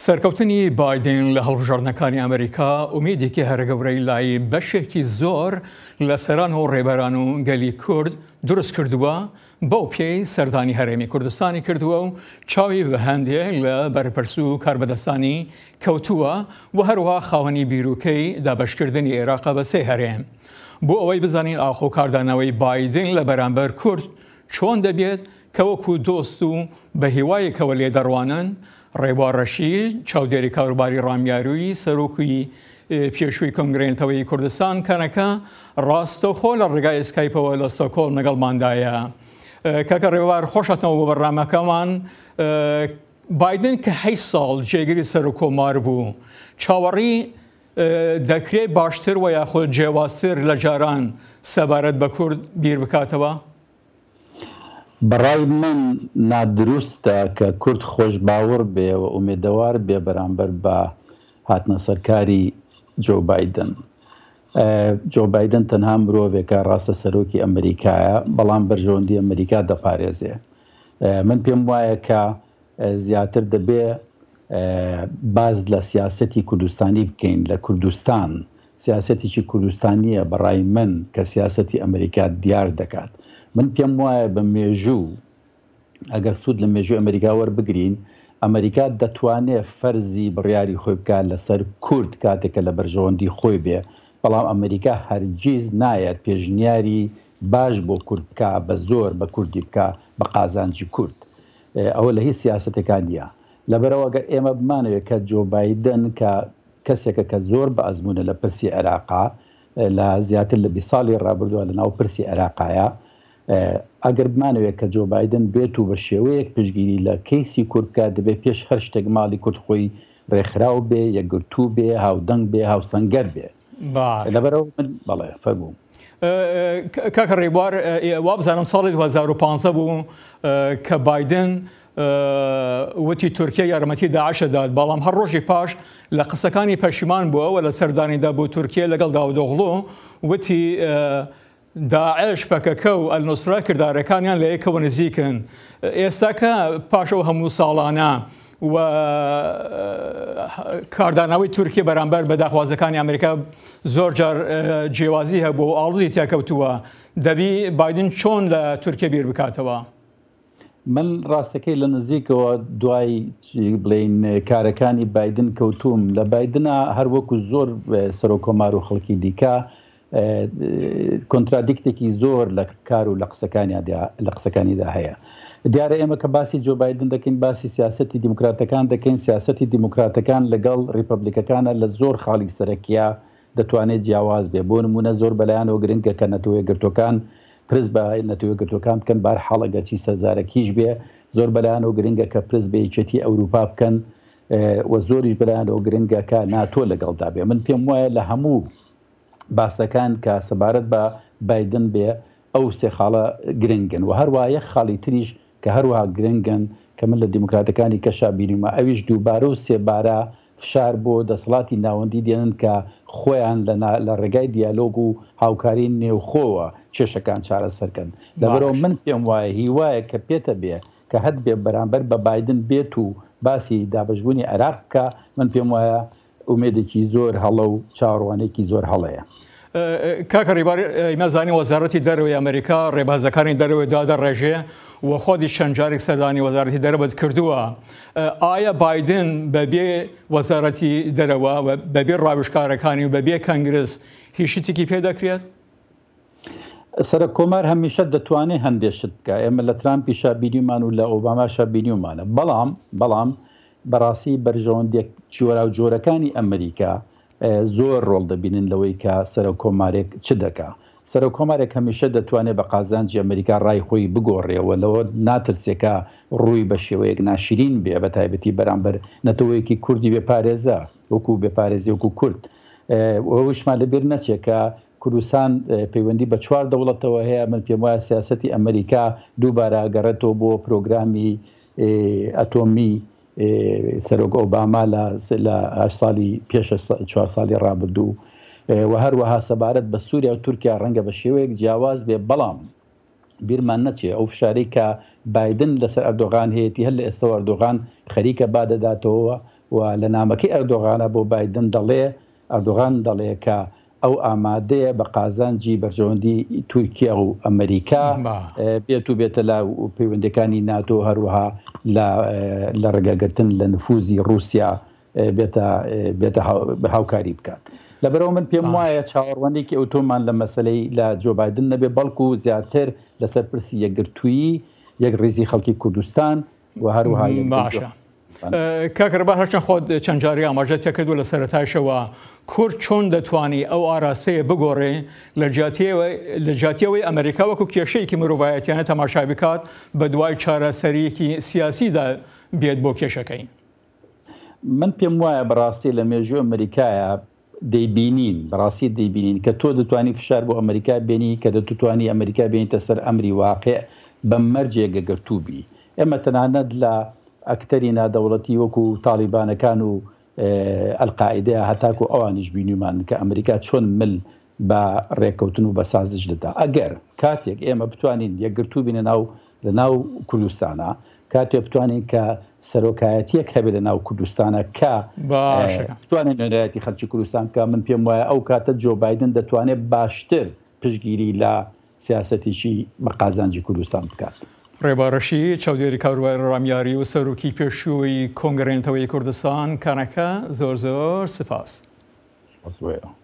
سەرکەوتنی بایدن لە هەڵبژاردنەکانی ئەمریکا ئومێدێکی هەرە گەورەی لای بەشێکی زۆر لە سەران و ڕێبەران و گەلی کورد دروست کردووە، بەو پێی سەردانی هەرێمی کوردستانی کردووە و چاوی بە هەندێ لە بەرپرس و کاربەدەستانی کەوتووە و هەروەها خاوەنی بیروکەی دابەشکردنی عێراقە بە سێ هەرێم. بۆ ئەوەی بزانین ئاخۆ کاردانەوەی بایدن لە بەرامبەر کورد چۆن دەبێت کە وەکو دۆست و بە هیوایەکەوە لێ دەڕوانن، ڕێبوار ڕەشید، چاودێری کاروباری ڕامیاروی سەرۆکی پێشووی کۆنگرەی نەتەوەیی کوردستان، کەنەکە، ڕاستەوخۆ لە ڕێگای ئسکایپەوە لە ستۆکهۆڵم لەگەڵماندایە. کاکە ڕێبوار خۆشهاتنەوە بۆ بەرنامەکەمان. بایدن کە هەشت ساڵ جێگری سەرۆککۆمار بوو، چاوەڕی دەکرێت باشتر و یاخود جیاوازتر لە جاران سەبارەت بە کورد بیر بکاتەوە؟ بەڕای من نادروستە کە کورد خۆشباوڕ بێ و ئومێدەوار بێ بەرامبەر بە هاتنە سەرکاری جۆ بایدن. جۆ بایدن تەنها مرۆڤێکە، ڕاستە سەرۆکی ئەمریکایە، بەڵام بەرژەوەندی ئەمریکا دەپارێزێ. من پێم وایە کە زیاتر دەبێ باس لە سیاسەتی کوردستانی بکەین لە کوردستان، سیاسەتێکی کوردستانییە بە ڕای من کە سیاسەتی ئەمریکا دیار دەکات. من پێم وایە بە مێژوو ئەگەر سوود لە مێژووی ئەمریکا وەربگرین، ئەمریکا دەتوانێ فەرزی بڕیاری خۆی بکات لەسەر کورد کاتێک کە لە بەرژەوەندی خۆی بێ، بەڵام ئەمریکا هەرگیز نایەت پێشنیاری باش بۆ کورد بکا، بە زۆر بە کوردی بکا بە قازانجی کورد. ئەوە لە هیچ سیاسەتێکا نییە. لەبەرئەوە گەر ئێمە بمانەوێت کە جۆ بایدن کە کەسێکە کە زۆر بە ئەزموونە لە پرسی عێراقا، لە زیاتر لە 20 ساڵی ڕابردووە لە ناو پرسی عێراقایە، ئەگەر بمانەوێت کە جۆ بایدن بێت و بە شێوەیەک پشتگیری لە کەیسی کورد بکات، دەبێت پێش هەر شتێک ماڵی کورد خۆی ڕێکخراو بێ، یەکگرتوو بێ، هاودەنگ بێ، هاوسەنگەر بێ. لەبەرئەوە من بەڵێ فەرموو. کاکە ڕێبوار وابزانم ساڵی 2015 بوو کە بایدن وتی تورکیا یارمەتی داعش دەدات، بەڵام هەر ڕۆژی پاش لە قسەکانی پەشیمان بووە و لە سەردانیدا بۆ تورکیا لەگەڵ داودۆغڵو وتی داعش، پەکەکە و ئەلنوسرە کردارەکانیان لە یەکەوە نزیکن. ئێستاکە پاش ئەو هەموو ساڵانە و کاردانەوەی تورکیە بەرامبەر بە داخوازەکانی ئەمریکا زۆر جار جیاوازی هەبوو و ئاڵۆزی تیاکەوتووە، دەبی بایدن چۆن لە تورکیە بیر بکاتەوە؟ من ڕاستەکەی لە نزیکەوە دوای بڵێین کارەکانی بایدن کەوتووم لە بایدنا هەر وەکو زۆر سەرۆک کۆمار و خەڵکی دیکە کۆنترادیکتێکی زۆر لە کار و لە قسەکانیاندا لە قسەکانیدا هەیە. دیارە ئێمە کە باسی جۆ بایدن دەکەین باسی سیاسەتی دیموکراتەکان دەکەین، سیاسەتی دیموکراتەکان لەگەڵ ڕیپەبلیکەکانە لە زۆر خاڵی سەرەکیە دەتوانێت جیاواز بێ. بۆ نموونە زۆر بەلایانەوە گرنگە کە نەتەوە یەکگرتووەکان پرس بە نەتەوە یەکگرتووەکان بکەن، بەهەرحاڵ ئەگەرچی سەرزارەکیش بێ، زۆر بەلایانەوە گرنگە کە پرس بە یەکێتی ئەوروپا بکەن و زۆریش بەلایانەوە گرنگە کە ناتۆ لەگەڵدا بێ. من پێم وایە لە هەموو باسەکان کە سەبارەت بە بایدن بێ ئەو سێ خاڵە گرنگن و هەروەها یەک خاڵی تریش کە هەروەها گرنگن کە من لە دیموکراتەکانی کەشا بینیومە ئەویش دووبارە و سێبارە فشار بۆ دەسەڵاتی ناوەندی دێنن کە خۆیان لە لە ڕێگای دیالۆگ و هاوکاری نێوخۆوە کێشەکان چارەسەر کەن. لەبەرئەوە من پێم وایە هیوایەک کە پێتە بێ کە هەتبێ بەرامبەر بە بایدن بێت و باسی دابەشبوونی عێراق بکا من پێم وایە ئومێدێکی زۆر هەڵە و چاوەڕوانیەکی زۆر هەڵەیە. کاکە ڕیبار ئیمە زانین وەزارەتی دەرەوەی ئەمریکا ڕێبازەکانی دەرەوەی دادەڕێژێ و خۆدی چەند جارێک سەردانی وەزارەتی دەرەوەت کردووە. ئایا بایدن بەبێ وەزارەتی دەرەوە و بەبێ ڕاوێژکارەکانی و بەبێ کەنگرس هیچ شتێکی پێ دەکرێت؟ سەرۆک کۆمار هەمیشە دەتوانێ هەندێ شت بکا، ئێمە لە ترامپیشا بینیومان و لە ئۆباماشا بینیومانە، بەڵام بەڵام بەڕاستی بەرژەوەندیە جۆراوجۆرەکانی ئەمریکا زۆر ڕۆڵ دەبینن لەوەی کە سەرۆک کۆمارێک چ دەکا. سەرۆک کۆمارێک هەمیشە دەتوانێ بە قازانجی ئەمریکا ڕای خۆی بگۆڕێ و لەوە ناترسێ کە ڕووی بە شێوەیەک ناشرین بێ بە تایبەتی بەرامبەر نەتەوەیەکی کوردی بێ پارێزە وەکوو بێ پارێزی وەکوو کورد. ئەوەیشمان لە بیر نەچێ کە کوردستان پەیوەندی بە چوار دەوڵەتەوە هەیە، من پێم وایە سیاسەتی ئەمریکا دووبارە ئەگەڕێتەوە بۆ پرۆگرامی ئەتۆمی سەرۆک ئۆباما لە لە هەشت ساڵی پێش چوار ساڵی ڕابردوو و هەروەها سەبارەت بە سووریا و تورکیا ڕەنگە بە شێوەیەک جیاواز بێ بەڵام بیرمان نەچێ ئەو فشارەی کە بایدن لەسەر ئەردۆغان هەیەتی هەر لە ئێستەوە ئەردۆغان خەریکە با دەداتەوە. و لە نامەکەی ئەردۆغانا بۆ بایدن دەڵێ، ئەردۆغان دەڵێ کە ئەو ئامادەیە بە قازانجی بەرژەوەندی تورکیا و ئەمریکا بێت و بێتە لا پەیوەندیەکانی ناتۆ هەروەها لە لە ڕێگەگرتن لە نفوزی ڕووسیا بێتە بێتە هاوکاری بکات. لەبەرئەوە من پێم وایە چاوەڕوانیەکی ئەوتۆمان لە مەسەلەی لە جۆ بایدن نەبێ بەڵکو زیاتر لەسەر پرسی یەکگرتوویی یەکڕیزی خەڵکی کوردستان و هەروەها باشە کاک ڕێبار هەرچەند خۆت چەند جارێک ئاماژەت پێکردووە لە سەرەتایشەوە کورد چۆن دەتوانی ئەو ئاراستەیە بگۆڕێ لە جیاتیەوە لە جیاتیەوەی ئەمریکا وەکو کێشەیەکی مرۆڤایەتیانە تەماشای بکات بە دوای چارەسەریەکی سیاسیدا بێت بۆ کێشەکەی؟ من پێم وایە بەڕاستی لە مێژوو ئەمریکایە دەیبینین، بەڕاستی دەیبینین کە تۆ دەتوانی فشار بۆ ئەمریکا بێنی، کە دەتوانی ئەمریکا بێنیتە سەر ئەمری واقع بە مەرجێک گەگرتوو بی. ئێمە تەنانەت لە ئەکتەری نادەوڵەتی وەکو تاڵیبانەکان و ئەلقاعیدەیە هەتاکو ئەوانیش بینیومان کە ئەمریکا چۆن مل بە ڕێککەوتن و بە سازش دەدا. ئەگەر کاتێک ئێمە بتوانین یەکگرتوو بین لە ناو لە ناو کوردستانا، کاتێ بتوانین کە سەرۆکایەتیەک هەبێ لە ناو کوردستانا کە باشە. بتوانێت نوێنەرایەتی خەلکی کوردستان بکا، من پێم وایە ئەو کاتە جۆ بایدن دەتوانێت باشتر پشتگیری لە سیاسەتێکی بە قازانجی کوردستان بکات. ڕێبار ڕەشید، چاودێری کاروباری ڕامیاری و سەرۆکی پێشووی کۆنگرەی نەتەوەیی کوردستان، کەنەکە، زۆر زۆر سپاس. سپاس بۆ ئێوە.